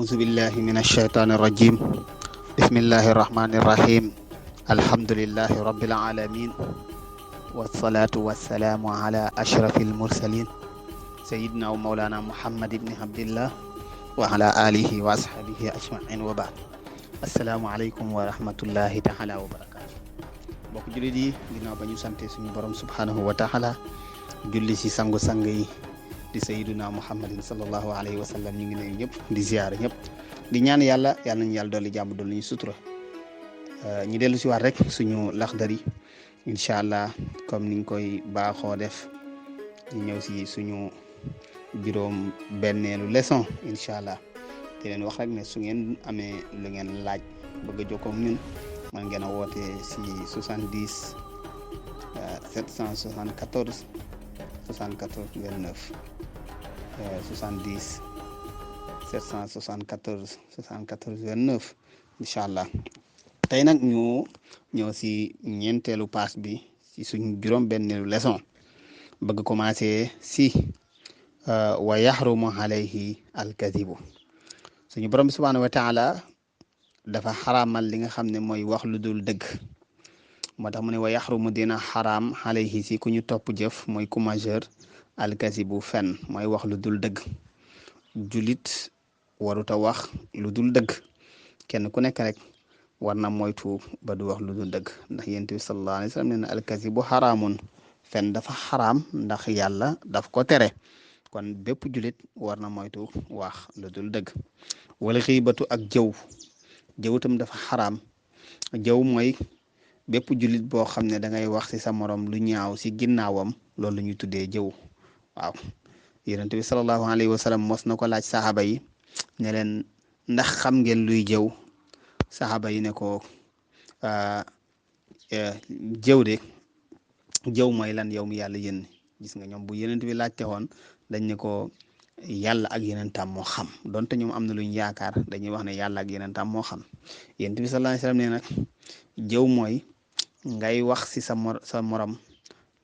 أعوذ بالله من الشيطان الرجيم بسم الله الرحمن الرحيم الحمد لله رب العالمين والصلاة والسلام على أشرف المرسلين سيدنا ومولانا محمد بن عبد الله وعلى آله وأصحابه أجمعين وبعد السلام عليكم ورحمة الله تعالى وبركاته mbokk jullit yi ginnaaw ba ñu sante suñu borom subhanahu wa taala julli ci sangu-sang yi di sayyiduna muhammadin sallallahu alayhi wa sallam ñu ngi nuyu ñëpp di ziar ñëpp di ñaan yàlla nañu yàlla dolli jàmm dolli ñu sutura ñu dellu si waat rek suñu Laxdari incha allah comme niñ koy baaxoo def ñu ñëw si suñu juróom benneelu leçon incha allah di leen wax rek ne su ngeen amee lu ngeen laaj bëgg a jokkoo ak ñun man ngeen a woote si 70 774 74 29 70 774 74 29 incha allah tey nag ñu ñëw si ñeenteelu paas bi si suñu juróom-benneelu leçon bëgg commencé si wa yaxrumu alayhi alkadibu suñu borom bi subhanahu wa taala dafa xaraamal li nga xam ne mooy wax lu dul dëgg moo tax mu ne wa yaxrumu dina xaraam alayhi si ku ñu topp jëf mooy ku majeur alkasibu fen mooy wax lu dul dëgg julit waruta wax lu dul dëgg kenn ku nekk rek war na moytu ba du wax lu dul dëgg ndax yonent bi sallallahu alayhi wa sallam nee na alkasibu xaraamun fen dafa xaraam ndax yàlla daf ko tere kon bépp julit war na moytu wax lu dul dëgg wala xiibatu ak jëw jëw itam dafa xaraam jëw mooy bépp julit boo xam ne da ngay wax ci sa morom lu ñaaw ci ginnaawam loolu la ñuy tuddee jëw waaw yonent bi sallallahu alayhi wa sallam mos na ko laaj saxaaba yi ne leen ndax xam ngeen luy jëw saxaaba yi ne ko jëw de jëw mooy lan yow mi yàlla yénni gis nga ñoom bu yonent bi laajte woon dañ ne ko yàlla ak yenentam moo xam donte ñoom am na luñ yaakaar dañuy wax ne yàlla ak yenentam moo xam yonent bi sallallahu alayhi wa sallam ne nag jëw mooy ngay wax ci sa morom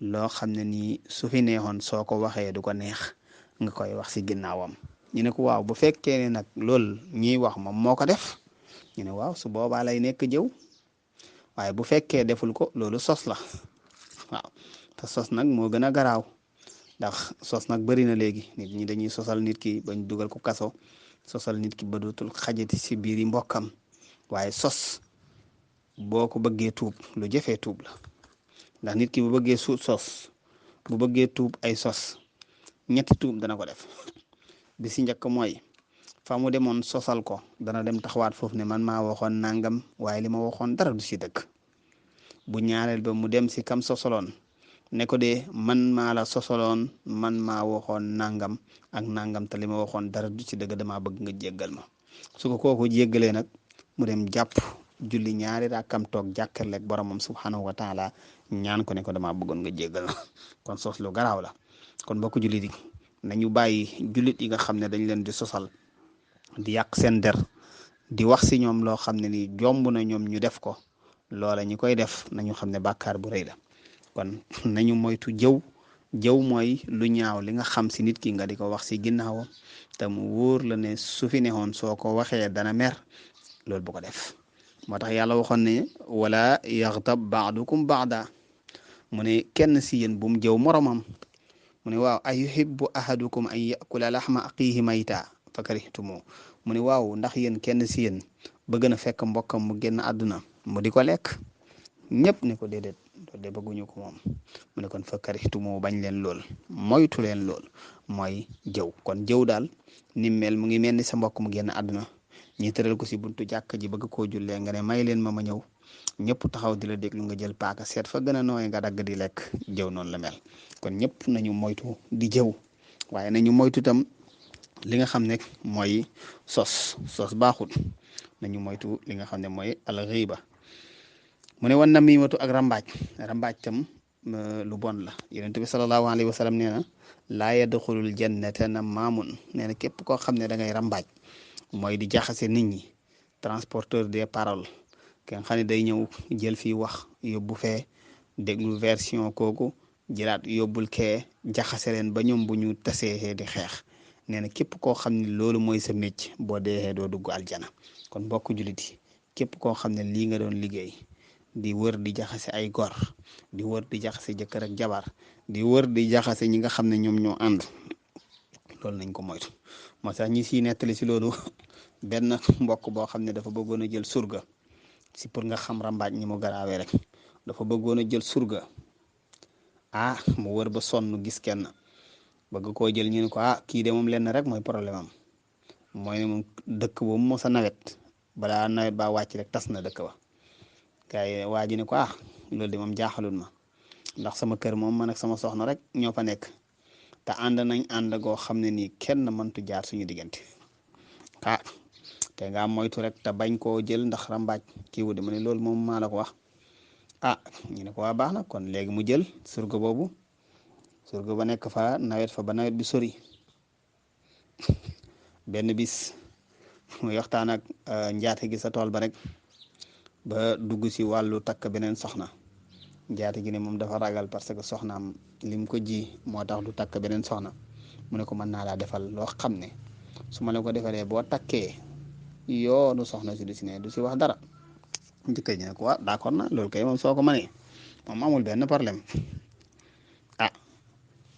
loo xam ne nii su fi neexoon soo ko waxee du ko neex nga koy wax ci ginnaawam ñu ne ko waaw bu fekkee ne nag loolu ñuy wax moom moo ko def ñu ne waaw su boobaa lay nekk jëw waaye bu fekkee deful ko loolu sos la waaw te sos nag moo gën a garaaw ndax sos nag bëri na léegi nit ñi dañuy sosal nit ki bañ dugal ko kaso sosal nit ki ba dootul xajati ci biir yi mbokkam waaye sos boo ko bëggee tuub lu jafee tuub la ndax nit ki bu bëggee bu bëggee tuub ay sos ñetti tuub dana ko def bi si njëkk mooy fa mu demoon sosal ko dana dem taxawaat foofu ne man maa waxoon nangam waaye li ma waxoon dara du si dëgg bu ñaareel ba mu dem si kam sosaloon ne ko de man maa la sosaloon man maa waxoon nangam ak nangam te li ma waxoon dara du ci dëgg damaa bëgg nga jéggal ma su ko kooku jéggalee nag mu dem jàpp julli ñaari rakkam toog jàkkarleeg boromam subhanahu wa taala ñaan ko ne ko damaa bëggoon nga jéggal ma kon sos lu garaaw la kon bokk jullit yi nañu bàyyi jullit yi nga xam ne dañ leen di sosal di yàq seen der di wax si ñoom loo xam ne ni jomb na ñoom ñu def ko loola ñi koy def nañu xam ne bàkkaar bu rëy la kon nañu moytu jëw mooy lu ñaaw li nga xam si nit ki nga di ko wax si ginnaawam te mu wóor la ne su fi neexoon soo ko waxee dana mer loolu bu ko def moo tax yàlla waxoon ne wala yaxtab baadukum baada mu ne kenn si yéen bu mu jëw moromam mu ne waaw ay yuhibbu ahadukum an yakula laxma aqihi mayta fa karihtumu mu ne waaw ndax yéen kenn si yéen bëgg na fekk mbokkam mu génn àdduna mu di ko lekk ñëpp ne ko déedéet loolu de bëgguñu ko moom mu ne kon fa karihtumu bañ leen lool moytu leen lool mooy jëw kon jëw daal ni mel mu ngi mel ni sa mbokk mu génn àdduna ñi tëral ko si buntu jàkk ji bëgg koo jullee nga ne may leen ma ñëw ñëpp taxaw di la déglu nga jël paaka seet fa gën a nooy nga dagg di lekk jëw noonu la mel kon ñëpp nañu moytu di jëw waaye nañu moytu tam li nga xam ne mooy sos baaxul nañu moytu li nga xam ne mooy alxiiba mu ne wan namimatu ak rambaaj tam lu bon la yonent bi sallallahu alayhi wa sallam nee na laa yadxulul jannata namaamun nee na képp koo xam ne da ngay rambaaj mooy di jaxase nit ñi transporteur des paroles ki nga xam ne day ñëw jël fii wax yóbbu fee déglu version kooku jëlaat yóbbul kee jaxase leen ba ñoom bu ñu tasee di xeex nee na képp koo xam ne loolu mooy sa mécc boo dee doo dugg aljana kon mbokk jullit yi képp koo xam ne lii nga doon liggéey di wër di jaxase ay gor di wër di jaxase jëkkër ak jabar di wër di jaxase ñi nga xam ne ñoom ñoo ànd loolu nañ ko moytu moo tax ñi siy nettali si loolu benn mbokk boo xam ne dafa bëggoon a jël surga si pour nga xam rambaaj ñi mu garaawee rek dafa bëggoon a jël surga mu wër ba sonn gis kenn bëgg koo jël ñu ne ko kii de moom lenn rek mooy problème am mooy ne moom dëkk ba mu mos a nawet balaa nawet baa wàcc rek tas na dëkk ba gars yi waa ji ne ko loolu de moom jaaxalul ma ndax sama kër moom man ak sama soxna rek ñoo fa nekk te ànd nañ ànd goo xam ne nii kenn mëntu jaar suñu diggante te nga moytu rek te bañ koo jël ndax rambaaj kii wu de ma ne loolu moom maa la ko wax ñu ne ko baax na kon léegi mu jël surga boobu surga ba nekk fa nawet fa ba nawet bi sori benn bis muy waxtaan ak njaate gi sa tool ba rek ba dugg si wàllu takk beneen soxna njaate gi ne moom dafa ragal parce que soxnaam lim ko ji moo tax du takk beneen soxna mu ne ko mën naa laa defal loo xam ne su ma la ko defalee boo takkee yoonu soxna si du si ne du si wax dara jëkkër ji ne ko d'accord na loolu kay moom soo ko mënee moom amul benn problème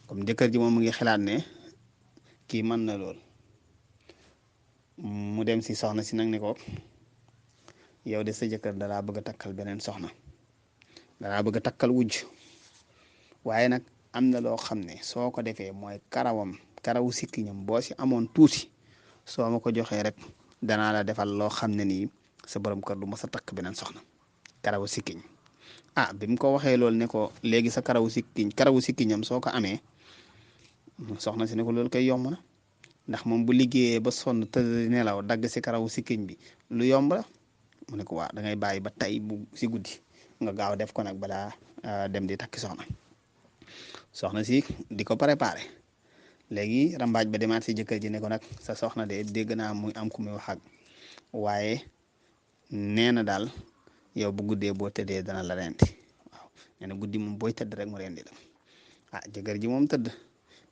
comme jëkkër ji moom mu ngi xalaat ne kii mën na lool mu dem si soxna si nag ne ko yow de sa jëkkër dalaa bëgg a takkal beneen soxna dalaa bëgg a takkal wujj waaye nag am na loo xam ne soo ko defee mooy karawu sikkiñam boo si amoon tuuti soo ma ko joxee rek danaa la defal loo xam ne nii sa borom kër du mos a takk beneen soxna karawu sikkiñ bi mu ko waxee loolu ne ko léegi sa karawu sikkiñam soo ko amee soxna si ne ko loolu koy yomb na ndax moom bu liggéeyee ba sonn tëdd nelaw dagg si karawu sikkiñ bi lu yomb la mu ne ko da ngay bàyyi ba tey bu si guddi nga gaaw def ko nag balaa dem di takki soxna si di ko préparé léegi rambaaj ba demaat si jëkkër ji ne ko nag sa soxna de dégg naa muy am ku muy wax ak waaye nee na daal yow bu guddee boo tëddee dana la rendi waaw nee na guddi moom booy tëdd rek mu rendi la jëkkër ji moom tëdd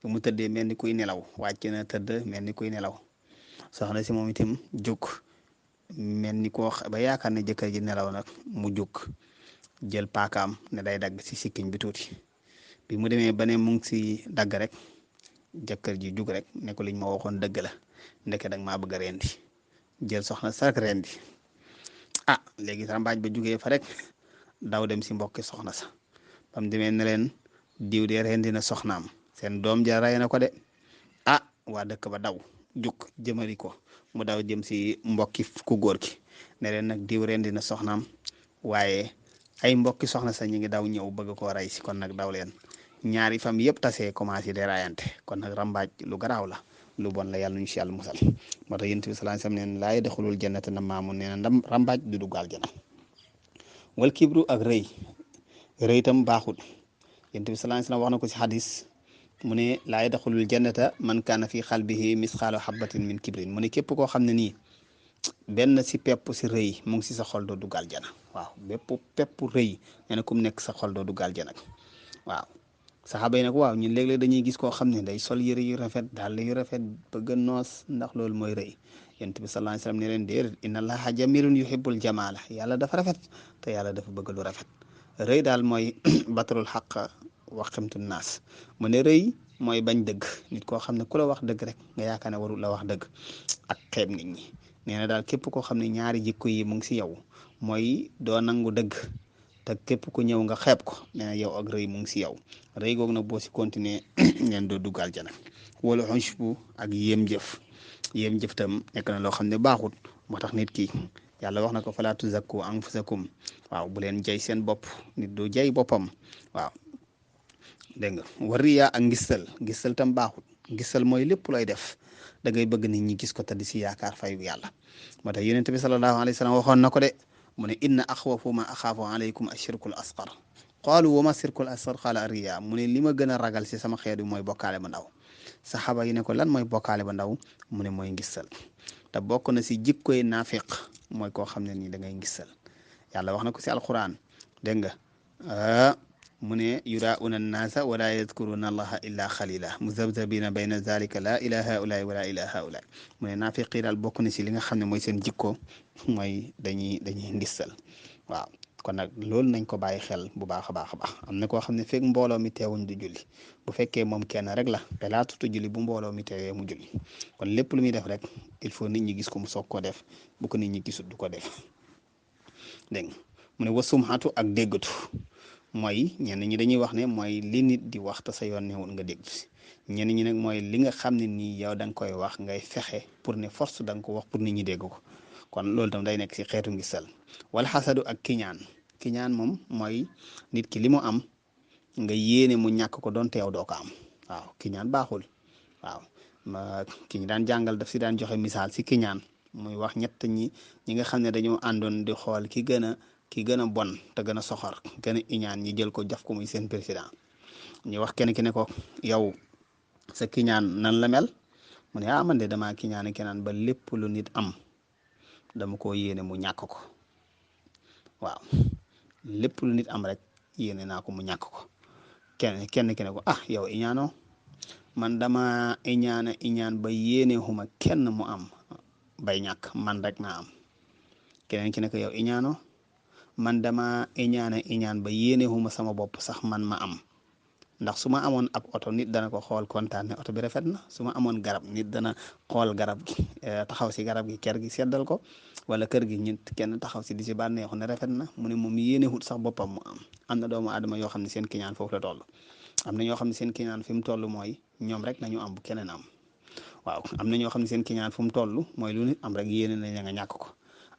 mu tëddee mel ni kuy nelaw wàcc na tëdd mel ni kuy nelaw soxna si moom itam jóg mel ni koo ba yaakaar ne jëkkër ji nelaw nag mu jóg jël paakaam ne day dagg si sikkiñ bi tuuti bi mu demee ba ne mu ngi si dagg rek jëkkër ji jug rek ne ko liñ ma waxoon dëgg la ndeke dag maa bëgg a rendi jël soxna sa rek rendi léegi rambaaj ba jugee fa rek daw dem si mbokki soxna sa bam demee ne leen diw de rendi na soxnaam seen doom ja rey na ko de waa dëkk ba daw jug jëmali ko mu daw jëm si mbokki ku góor ki ne leen nag diw rendi na soxnaam waaye ay mbokki soxna sa ñu ngi daw ñëw bëgg koo rey si kon nag daw leen ñaari fam yëpp tasee commencé de rayante kon nag rambaaj lu garaaw la lu bon la yàlla ñu si yàlla musal moo tax yonent bi sallallahu alayhi wasallam neen laa yadxulul jannata namaamun nee na ndam rambaaj du dugg aljana wal kibru ak rëy itam baaxul yonent bi sallallahu alayhi wasallam wax na ko si xadis mu ne laa yadxulul jannata man kaana fi xalbihi misqaalu xabatin min kibrin mu ne képp koo xam ne nii benn si pepp si rëy mu ngi si sa xol doo dugg aljana waaw bépp pepp rëy nee na kum nekk sa xol doo dugg aljana waaw saxaaba yi nag waaw ñun léeg-léeg dañuy gis koo xam ne day sol yëre yu rafet dàll yu rafet bëgg noos ndax loolu mooy rëy yonent bi sallallahu alayhi wasallam ne leen déedéet inna allaha jamilun yuhibbul jamala yàlla dafa rafet te yàlla dafa bëgg lu rafet rëy daal mooy batarul xaq wa xamtu naas mu ne rëy mooy bañ dëgg nit koo xam ne ku la wax dëgg rek nga yaakaar ne warul la wax dëgg ak xeeb nit ñi nee na daal képp koo xam ne ñaari jikko yi mu ngi si yow mooy doo nangu dëgg te képp ku ñëw nga xeeb ko nee na yow ak rëy mu ngi si yow rëy googu nag boo si continuer ngeen doo dugg aljana wala xunshbu ak yéem jëf tam nekk na loo xam ne baaxut moo tax nit ki yàlla wax na ko falaa tuzakku anfusakum waaw bu leen jay seen bopp nit du jay boppam waaw dégg nga war riyaa ak ngistal tam baaxut ngistal mooy lépp looy def da ngay bëgg nit ñi gis ko te di si yaakaar fayu yàlla moo tax yonent bi sallallahu alayhi wa sallam waxoon na ko de mu ne inna axwafu ma axaafu alaykum ashirkul asqar qaalu wa ma sirkul asqar qaala arriya mu ne li ma gën a ragal si sama xeet bi mooy bokkaale ba ndaw saxaaba yi ne ko lan mooy bokkaale ba ndaw mu ne mooy ngistal te bokk na si jikkoy naafiq mooy koo xam ne nii da ngay ngistal yàlla wax na ko si alquran dégg nga mu ne yurauna annaasa wala yadkuruna allaha illa xalila muzabzabina bayna zalika la ila haulaay wala ila haulaay mu ne naafiqi daal bokk na si li nga xam ne mooy seen jikko mooy dañuy ngistal waaw kon nag loolu nañ ko bàyyi xel bu baax a baax a baax am na koo xam ne fekk mbooloo mi teewuñ du julli bu fekkee moom kenn rek la te laatutu julli bu mbooloo mi teewee mu julli kon lépp lu muy def rek il faut nit ñi gis ko mu soog ko def bu ko nit ñi gisut du ko def dégg nga mu ne wasumxatu ak déggatu mooy ñenn ñi dañuy wax ne mooy li nit di wax te sa yoon newul nga dégg si ñenn ñi nag mooy li nga xam ne nii yow da nga koy wax ngay fexe pour ne force da nga ko wax pour nit ñi dégg ko kon loolu tam day nekk si xeetu ngistal wala xasadu ak kiñaan moom mooy nit ki li mu am nga yéene mu ñàkk ko doon teew doo ko am waaw kiñaan baaxul waaw ki ñu daan jàngal daf si daan joxe misaal si kiñaan muy wax ñett ñi nga xam ne dañoo àndoon di xool ki gën a bon te gën a soxor gën a iñaan ñi jël ko jaf ko muy seen président ñu wax kenn ki ne ko yow sa kiñaan nan la mel mu ne man de damaa kiñaan kenaan ba lépp lu nit am dama ko yéene mu ñàkk ko waaw lépp lu nit am rek yéene naa ko mu ñàkk ko kenn ki ne ko yow iñaanoo man dama iñaan ba yéene xuma kenn mu am bay ñàkk man rek naa am keneen ki ne ko yow iñaanoo man dama iñaan ba yéene xuma sama bopp sax man ma am ndax su ma amoon ab oto nit dana ko xool kontaan ne oto bi rafet na su ma amoon garab nit dana xool garab gi taxaw si garab gi ker gi seddal ko wala kër gi ñit kenn taxaw si di si bànneexu ne rafet na mu ne moom yéene wut sax boppam mu am na doomu aadama yoo xam ne seen kiñaan foofu la toll am na ñoo xam ne seen kiñaan fi mu toll mooy ñoom rek nañu am bu keneen am waaw am na ñoo xam ne seen kiñaan fu mu toll mooy lu nit am rek yéene nañ nga ñàkk ko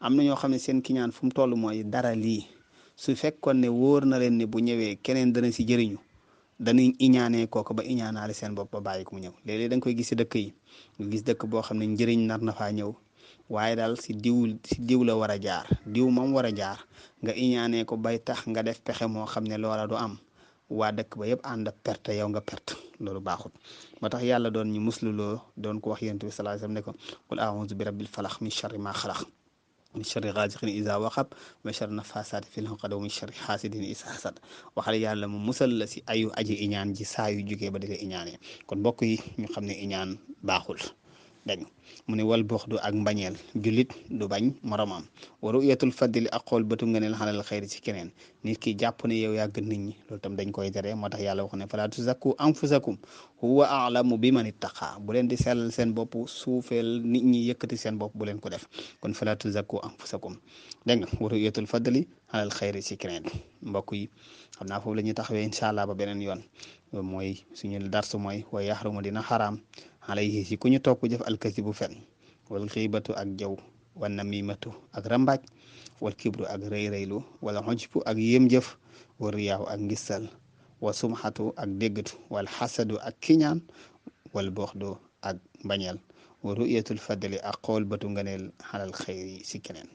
am na ñoo xam ne seen kiñaan fu mu toll mooy dara lii su fekkoon ne wóor na leen ne bu ñëwee keneen dana si jëriñu danañ iñaanee kooku ba iñaanaale seen bopp ba bàyyi ko mu ñëw léeg-léeg da nga koy gis si dëkk yi nga gis dëkk boo xam ne njëriñ nar na faa ñëw waaye daal si diw la war a jaar diw moom war a jaar nga iñaanee ko bay tax nga def pexe moo xam ne loola du am waa dëkk ba yëpp ànd perte yow nga perte loolu baaxut moo tax yàlla doon ñu musluloo doon ko wax yonent bi sallallahu alayhi wasallam ne ko qul a'udhu bi rabbil falaq min sharri ma xalaq min sharri gaasiqin iza waqab wa min sharri nafasaati fil uqad wa min sharri xaasidin iza hasad waxal yàlla mu musal la si ayu aji iñaan ji saa yu jógee ba di la iñaanee kon mbokk yi ñu xam ne iñaan baaxul dañ mu ne wal buxdu ak mbañeel jullit du bañ moromam wa ru'yatul fadli ak xool bëtu nga neel xalal xayri ci keneen nit ki jàpp ne yow yaa gën nit ñi loolu tam dañ koy tere moo tax yàlla wax ne fala tuzakku anfusakum huwa a'lamu bi man ittaqa bu leen di sellal seen bopp suufeel nit ñi yëkkati seen bopp bu leen ko def kon fala tuzakku anfusakum dégg nga wa ru'yatul fadli xalal xayri ci keneen mbokk yi xam naa foofu la ñuy taxawee incha allah ba beneen yoon mooy suñu darsu mooy wa yaxrumu dina xaraam alayhi si ku ñu topp jëf alkasibu fen wal xiibatu ak jaw wal namimatu ak rambaaj wal kibru ak rëy-rëylu wala xojbu ak yéem jëf wa riyaahu ak ngistal wa sumxatu ak déggatu wal xasadu ak kiñaan wal boxdu ak mbañeel wa ruyatul fadli ak xool batu nganeel xalal xëyri si keneen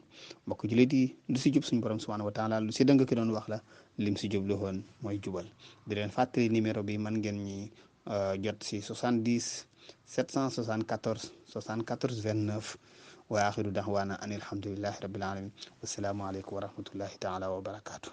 mbokk julit yi lu si jub suñu borom subhanahu wa taala lu si dëng ki doon wax la lim si jublu woon mooy jubal di leen fàttali numéro bi man ngeen ñi jot si 70 774 74 29 wa axiru daxwaana an alhamdulillahi rabbil alamin wasalaamu aleykum wa rahmatullahi taala wa barakatuh